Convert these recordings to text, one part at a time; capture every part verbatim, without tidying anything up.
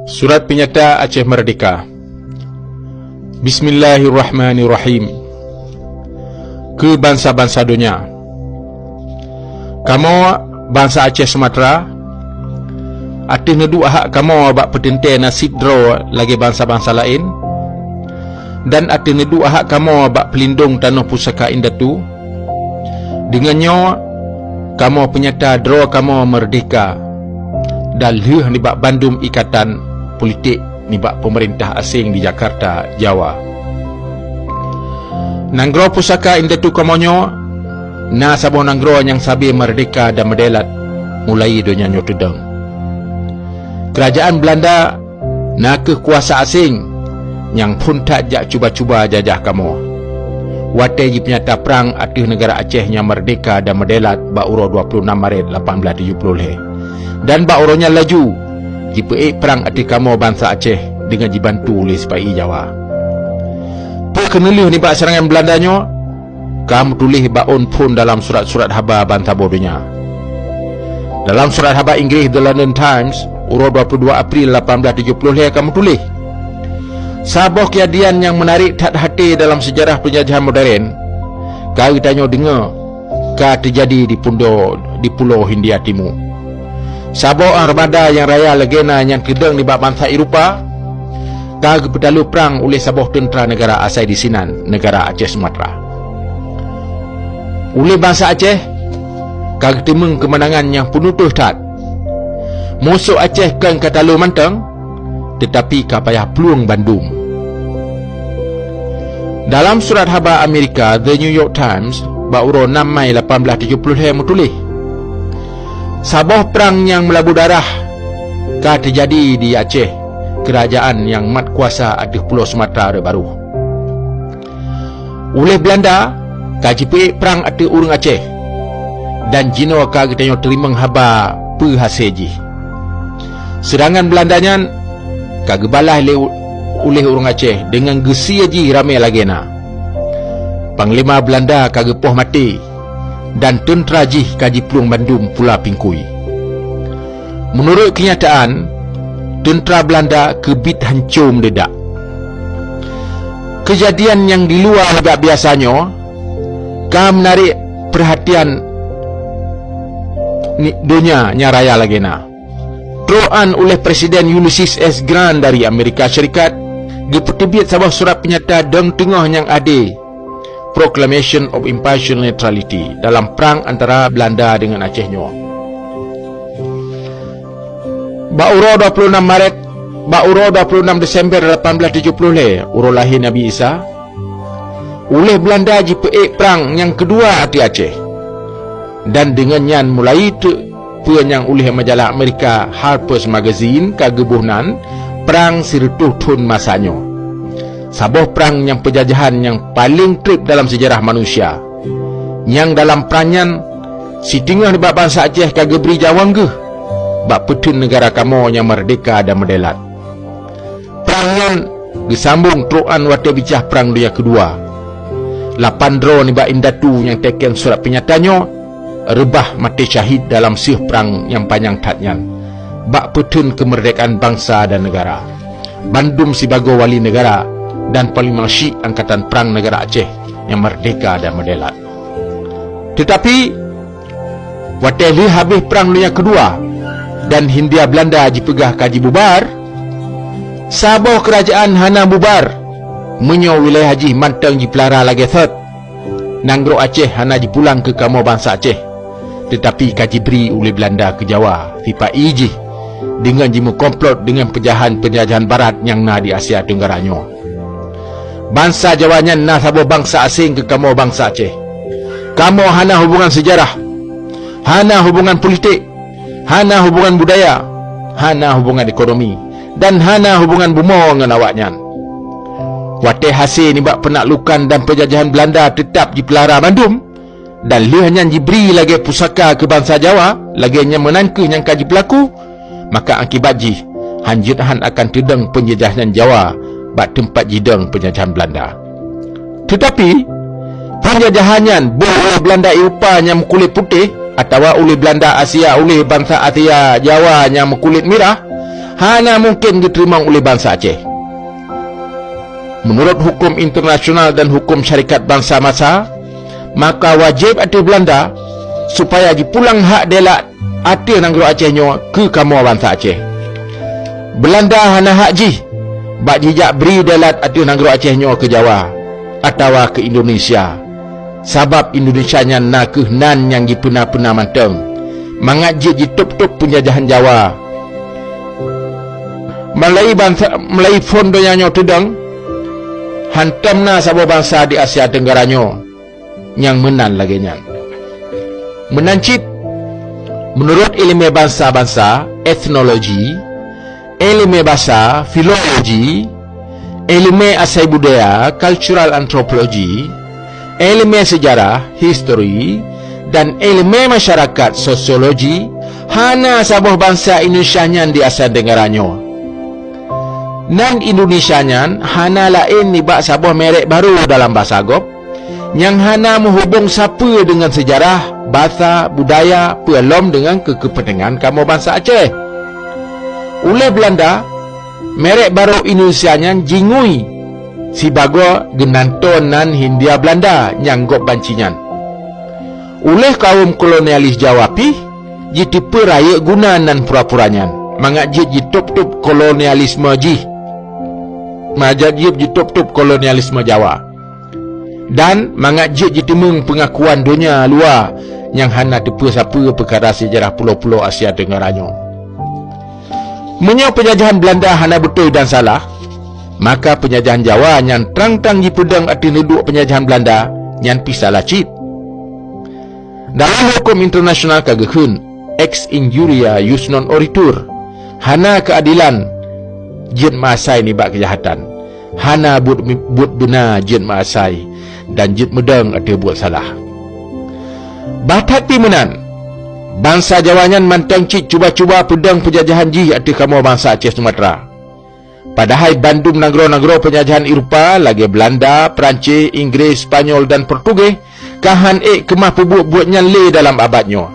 Surat peunyata Aceh Merdeka. Bismillahirrahmanirrahim. Keu bansa-bansa donya. Kamoe, bansa Aceh Sumatra, ateueh neuduek hak kamoe bak peuteuntée nasib droe lagée bansa-bansa laén, dan ateueh neuduek hak kamoe bak peulindong tanoh pusaka indatu, deungon nyoe kamoe peunyata droe kamoe meurdehka dan lheueh nibak bandum ikatan politik nibak peumeurintah aséng di Jakarta, Jawa. Nanggroe pusaka indatu kamoe nyoe na saboh nanggroe nyang sabe meurdehka dan meudeulat mulai donya nyoe teudong. Keurajaan Beulanda na kheueh kuasa aséng nyang phon that jak cuba-cuba jajah kamoe. Watée jipeunyata prang ateueh neugara Aceh nyang meurdehka dan meudeulat bak uroe dua ploh nam Maret lapan blaih tujoh ploh lhée, dan bak uroe nyan laju jipeuék prang ateueh kamoe bansa Aceh deungon jibantu lé sipa-i Jawa. Peue keuneulheueh nibak seurangan Beulanda nyoe ka meutuléh bak ôn phon dalam surat-surat haba ban saboh donya. Dalam surat haba Inggréh The London Times uroe dua ploh dua April lapan blaih tujoh ploh lhée ka meutuléh, saboh keujadian nyang meunarék that até dalam seujarah peunjajahan modern ka geutanyoe deungoe ka teujadi di pundo-, di Pulo Hindia Timu. Saboh armada nyang raya lagée na nyang teudong nibak bansa Eropa ka geupeutaloe prang uleh saboh teuntra neugara asai disinan, neugara Aceh Sumatra. Uleh bansa Aceh ka geuteumeung keumeunangan nyang peunutoh that. Musoh Aceh kon ka taloe mantong, teutapi ka payah plueng bandum. Dalam surat haba Amerika The New York Times bak uroe nam Mai lapan blaih tujoh ploh lhée meutuléh, saboh prang nyang meulabu darah ka teujadi di Aceh, keurajaan nyang mat kuasa ateueh Pulo Sumatra rot barôh. Uleh Beulanda ka jipeuék prang ateueh ureuëng Aceh, dan jinoe ka geutanyoe teurimong haba peue hase jih. Seurangan Beulanda nyan ka geubalaih lé u-, uleh ureuëng Aceh deungon geusie jih ramé lagée na. Panglima Beulanda ka geupoh maté, dan teuntra jih ka jiplueng bandum pula pingkui. Meunurot keunyataan, teuntra Beulanda keubiet hanco meudeudak. Keujadian nyang diluwa nibak biasa nyoe ka meunarék peurhatian ni-, donya nyang raya lagée na. Troh nyan uleh Presiden Ulysses S Grant dari Amerika Syarikat geupeuteubiet saboh surat peunyata dong teungoh nyang adé, Proclamation of Impartial Neutrality dalam prang antara Beulanda deungon Aceh nyoe. Bak uroe dua ploh nam Maret, bak uroe dua ploh nam Desember lapan blaih tujoh ploh lhée, uroe lahé Nabi Isa, uleh Beulanda jipeuék prang nyang keudua ateueh Aceh. Dan deungon nyan mulai teuk peue nyang uleh majalah Amerika Harper's Magazine ka geuboh nan Prang Sireutôh Thon Masa Nyoe. Saboh prang nyang peujajahan nyang paleng treb dalam seujarah manusia. Nyang dalam prang nyan, siteungoh nibak bansa Aceh ka geubri jaweueb geuh bak peutheun neugara kamoe nyang meurdehka dan meudeulat. Prang nyan geusambong trok nyan watée bicah Prang Dunia Keudua. Lapan droe nibak indatu nyang teuken surat peunyata nyoe reubah maté syahid dalam seueh prang nyang panyang that nyan, bak peutheun keumeurdekaan bansa dan neugara. Bandum sibagoe wali neugara dan panglima syik angkatan prang neugara Aceh nyang meurdehka dan meudeulat. Teutapi, watée lheueh habéh Prang Dunia Keudua dan Hindia Beulanda jipeugah ka jibubar, saboh keurajaan hana bubar meunyoe wilayah jih mantong jipeulara lagée sot. Nanggroe Aceh hana jipulang keu kamoe bansa Aceh, teutapi ka jibri uleh Beulanda keu Jawa sipa-i jih deungon jimeukomplot deungon peujahan-peujajahan barat nyang na di Asia Tenggara nyoe. Bansa Jawa nyan na saboh bansa aséng keu kamoe bansa Aceh. Kamoe hana hubongan seujarah, hana hubongan politik, hana hubongan budaya, hana hubongan ekonomi, dan hana hubongan bumoe ngon awaknyan. Watée hase nibak peunaklukan dan peujajahan Beulanda teutab jipeulara mandum, dan lheueh nyan jibri lagée pusaka keu bansa Jawa, lagée nyan meunan kheueh nyang ka jipeulaku, maka akibat jih hanjeuet han akan teudong peunjajahan Jawa bak teumpat jidong peunjajahan Beulanda. Teutapi, peunjajahan nyan boh uleh Beulanda Eropa nyang meukulét putéh atawa uleh Beulanda Asia uleh bansa Asia Jawa nyang meukulét mirah, hana mungken geuteurimong uleh bansa Aceh. Meunurot huköm internasional dan huköm syarikat bansa-bansa, maka wajéb ateueh Beulanda supaya jipulang hak delat ateueh nanggroe Aceh nyoe keu kamoe bansa Aceh. Beulanda hana hak jih bak jijak bri delat ateueh nanggroe Aceh nyoe keu Jawa atawa keu Indonesia, sabab Indonesia nyan na kheueh nan nyang jipeuna-peuna mantong, mangat jeuet jitôb-tôb peunjajahan Jawa. Meulai bansa, meulai phon donya nyoe teudong, hántom na saboh bansa di Asia Tenggara nyoe nyang meunan lagée nyan. Meunan cit, meunurot iéleumé bansa-bansa, etnologi, iéleumé basa, filologi, iéleumé asai budaya, cultural anthropology, iéleumé seujarah, history, dan iéleumé masyarakat, sosiologi, hana saboh bansa Indonesia nyan di Asia Tenggara nyoe. Nan Indonesia nyan hana laén nibak saboh merek barô dalam basa gob, nyang hana meuhubong sapeue deungon seujarah, basa, budaya, peue lom deungon keu keupeuntengan kamoe bansa Aceh. Uleh Beulanda, merek barô Indonesia nyan jingui sibagoe geunantoe nan Hindia Beulanda nyang gob banci nyan. Uleh kawöm kolonialis Jawa pih, jiteupeue rayeuk guna nan pura-pura nyan, mangat jeuet jitôb-tôb kolonialisme jih. Mangat jeuet jitôb-tôb kolonialisme Jawa. Dan mangat jeuet jiteumeung peungakuan donya luwa nyang hana teupeue sapeue peukara seujarah pulo-pulo Asia Tenggara nyoe. Meunyoe peunjajahan Beulanda hana beutôi dan salah, maka peunjajahan Jawa nyang trang-trang jipeudong ateueh neuduek peunjajahan Beulanda nyan pih salah cit. Dalam huköm internasional ka geukheun, ex injuria jus non oritur, hana keuadelan jeuet meuasai nibak keujahatan, hana buet, buet beuna jeuet meuasai dan jeuet meudong ateueh buet salah. Bah that pih meunan, bansa Jawa nyan mantong cit cuba-cuba peudong peujajahan jih ateueh kamoe bansa Aceh Sumatra. Padahai bandum nanggroe-nanggroe peunjajahan Eropa lagée Beulanda, Peurancis, Inggréh, Spanyol dan Portugéh ka hán ék keumah peubuet-buet nyan lé dalam abad nyoe.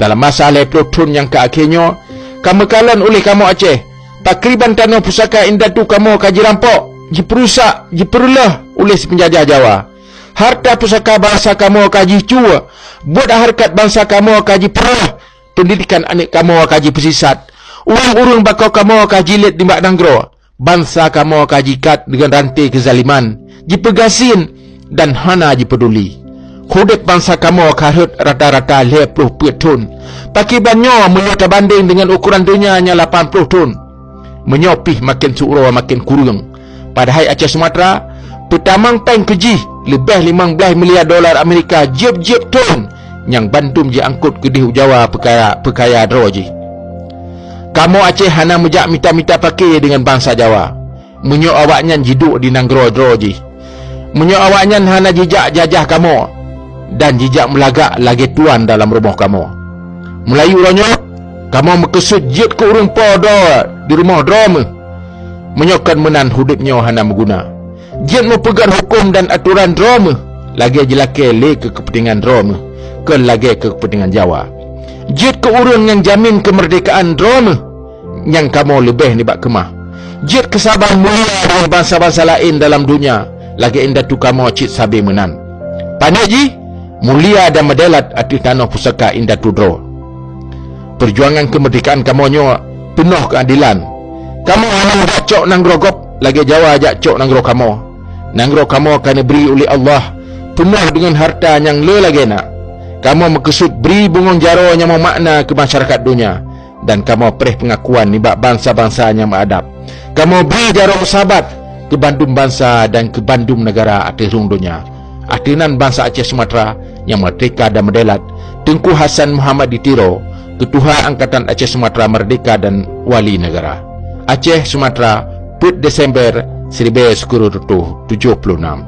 Dalam masa lhée ploh thon nyang ka akhé nyoe, ka meukalon uleh kamoe Aceh, pakriban tanoh pusaka indatu kamoe ka jirampok, jipeurusak, jipeureuloh uleh si peunjajah Jawa. Harta pusaka bansa kamoe ka jicue, buet hareukat bansa kamoe ka jipeureuloh, peundidekan aneuëk kamoe ka jipeusisat, ureuëng-ureuëng bako kamoe ka jilét nibak nanggroe, bansa kamoe ka jikat deungon ranté keuzaliman, jipeugasien dan hana jipeuduli. Udeb bansa kamoe ka rhot rata-rata lhée ploh peuet thon. Pakriban nyoe meunyoe tabandeng deungon ukoran donya nyang lapan ploh thon. Meunyoe pih maken siuroe maken kureueng. Padahai Aceh Sumatra peutamong péng keu jih leubeh limong blaih miliar dolar Amerika jieb-jieb thon, nyang bandum jiangkot keudeh u Jawa peukaya, peukaya droe jih. Kamoe Aceh hana meujak mita-mita paké deungon bansa Jawa, meunyoe awaknyan jiduek di nanggroe droe jih. Meunyoe awaknyan hana jijak jajah kamoe dan jijak meulagak lagée tuan dalam rumoh kamoe. Meulayeue uroe nyoe, kamoe meukeusut jeuet keu ureuëng po droe di rumoh droe méuh. Meunyoe kon meunan udeb nyoe hana meuguna. Jeuet meupeugét huköm dan atoran droe méuh, lagée jilakée lé keu keupeuntengan droe méuh, kon lagée keu keupeuntengan Jawa. Jeuet keu ureuëng nyang jamin keumeurdekaan droe méuh, nyang kamoe leubeh nibak keumah. Jeuet keu saban mulia deungon bansa-bansa laén dalam donya, lagée indatu kamoe cit sabe meunan. Paneuk jih, mulia dan meudelat ateueh tanoh pusaka indatu droe. Peujuangan keumeurdekaan kamoe nyoe peunoh keuadelan. Kamoe hana jak cok nanggroe gob lagée Jawa jak cok nanggroe kamoe. Nanggroe kamoe ka neubri uleh Allah, peunoh deungon harta nyang le lagée na. Kamoe meukeusut bri bungöng jaroe nyang meumakna keu masyarakat donya, dan kamoe preh peungakuan nibak bansa-bansa nyang meuadab. Kamoe bri jaroe meusabat keu bandum bansa dan keu bandum neugara ateueh rhueng donya. Ateueh nan bansa Aceh Sumatra nyang meurdeka dan meudelat, Teungku Hasan Muhammad di Tiro, Keutuha Angkatan Aceh Sumatra Meurdeka dan Wali Neugara. Aceh Sumatra, peuet Desember, siribée sikureueng reutôh tujoh ploh nam.